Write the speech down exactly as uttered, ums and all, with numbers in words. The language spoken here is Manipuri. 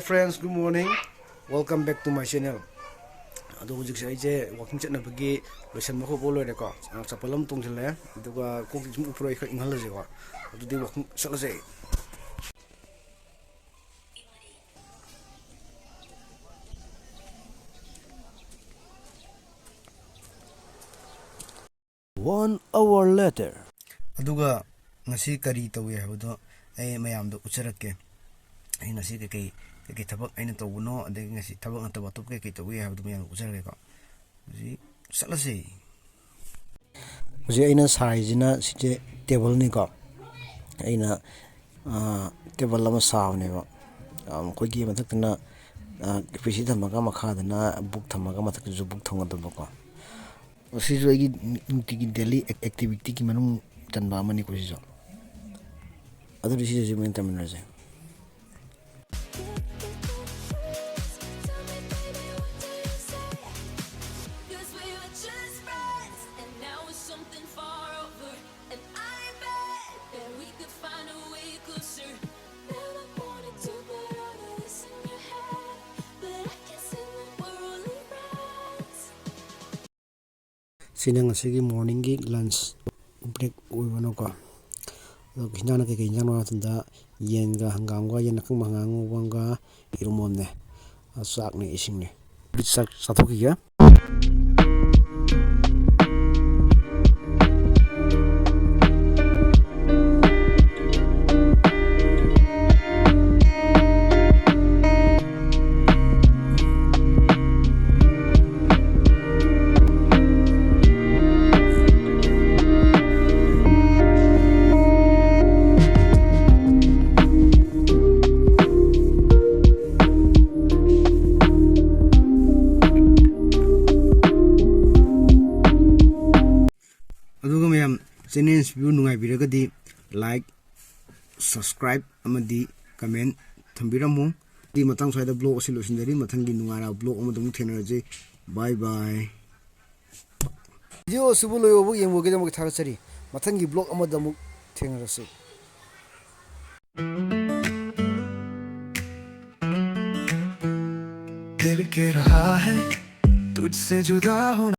Friends, good morning. Welcome back to my channel. ꯑꯗꯣ ꯍꯧꯖꯤꯛꯁꯦ ꯑꯩꯁꯦ walking ꯆꯠꯅꯕꯒꯤ ꯂꯣꯏꯁꯟꯕ ꯈꯣꯠꯄ ꯂꯣꯏꯔꯦꯀꯣ꯫ ꯆꯄꯜ ꯑꯃ ꯇꯣꯡꯁꯤꯜꯂꯦ, ꯑꯗꯨꯒ ꯀꯣꯛꯁꯤ ꯁꯨꯝ ꯎꯞꯄꯔꯣꯏ, ꯈꯔ ꯏꯪꯍꯜꯂꯁꯦꯀꯣ꯫ ꯑꯗꯨꯗꯤ walking ꯆꯠꯂꯁꯦ꯫ One hour later. ꯑꯗꯨꯒ ꯉꯁꯤ ꯀꯔꯤ ꯇꯧꯏ ꯍꯥꯏꯕꯗꯣ ꯑꯩ ꯃꯌꯥꯝꯗ ꯎꯠꯆꯔꯛꯀꯦ꯫ ꯑꯩ ꯉꯁꯤ ꯀꯩꯀꯩ, ꯀꯩꯀꯩ ꯊꯕꯛ ꯑꯩꯅ ꯇꯧꯕꯅꯣ, ꯑꯗꯒꯤ ꯉꯁꯤ ꯊꯕꯛ ꯅꯠꯇꯕ ꯑꯇꯣꯞꯄ ꯀꯩꯀꯩ ꯇꯧꯏ ꯍꯥꯏꯕꯗꯣ ꯃꯌꯥꯝꯗ ꯎꯠꯆꯔꯛꯀꯦꯀꯣ꯫ ꯍꯧꯖꯤꯛ ꯆꯠꯂꯁꯤ꯫ ꯍꯧꯖꯤꯛ ꯑꯩꯅ ꯁꯥꯔꯤꯁꯤꯅ ꯁꯤꯁꯦ ꯇꯦꯕꯜꯅꯤꯀꯣ꯫ ꯑꯩꯅ, ꯑ, ꯇꯦꯕꯜ ꯑꯃ ꯁꯥꯕꯅꯦꯕ꯫ ꯑ, ꯃꯈꯣꯏꯒꯤ ꯃꯊꯛꯇꯅ, ꯑ, ꯄꯤ ꯁꯤ ꯊꯝꯃꯒ, ꯃꯈꯥꯗꯅ book ꯊꯝꯃꯒ, ꯃꯊꯛꯇꯁꯨ book ꯊꯝꯒꯗꯕꯀꯣ꯫ ꯃꯁꯤꯁꯨ ꯑꯩꯒꯤ ꯅꯨꯡꯇꯤꯒꯤ daily activityꯒꯤ ꯃꯅꯨꯡ ꯆꯟꯕ ꯑꯃꯅꯤꯀꯣ ꯁꯤꯁꯨ꯫ ꯑꯗꯨꯗꯤ ꯁꯤꯁꯨ ꯍꯧꯖꯤꯛ ꯑꯣꯏꯅ ꯇꯝꯃꯤꯟꯅꯔꯁꯦ꯫ ꯁꯤꯅ ꯉꯁꯤꯒꯤ morningꯒꯤ lunch break ꯑꯣꯏꯕꯅꯀꯣ꯫ ꯑꯗꯣ ꯍꯤꯟꯖꯥꯡꯅ ꯀꯩꯀꯩ ꯍꯤꯟꯖꯥꯡꯅꯣ ꯍꯥꯏꯕ ꯃꯇꯝꯗ ꯌꯦꯟꯒ ꯍꯪꯒꯥꯝꯒ, ꯌꯦꯟ ꯑꯀꯪꯕ ꯍꯪꯒꯥꯝ ꯉꯧꯕ ꯑꯃꯒ ꯌꯦꯔꯨꯝ ꯑꯃꯅꯦ꯫ ꯑ, ꯆꯥꯛꯅꯦ, ꯏꯁꯤꯡꯅꯦ꯫ ꯆꯥꯛ ꯆꯥꯊꯣꯛꯈꯤꯒꯦ꯫ ꯑꯗꯨꯒ ꯃꯌꯥꯝ, channelꯁꯤꯕꯨ ꯅꯨꯡꯉꯥꯏꯕꯤꯔꯒꯗꯤ like, subscribe ꯑꯃꯗꯤ comment ꯊꯝꯕꯤꯔꯝꯃꯨ꯫ ꯑꯗꯨꯗꯤ ꯃꯇꯥꯡ ꯁ꯭ꯋꯥꯏꯗ vlog ꯑꯁꯤ ꯂꯣꯏꯁꯤꯟꯖꯔꯤ꯫ ꯃꯊꯪꯒꯤ ꯅꯨꯡꯉꯥꯏꯔꯕ vlog ꯑꯃꯗ ꯑꯃꯨꯛ ꯊꯦꯡꯅꯔꯁꯤ꯫ Bye bye꯫ Video ꯑꯁꯤꯕꯨ ꯂꯣꯏꯕꯐꯥꯎ ꯌꯦꯡꯕꯒꯤꯗꯃꯛ ꯊꯥꯒꯠꯆꯔꯤ꯫ ꯃꯊꯪꯒꯤ vlog ꯑꯃꯗ ꯑꯃꯨꯛ ꯊꯦꯡꯅꯔꯁꯤ꯫ दिल के रहा है तुझसे जुदा होना।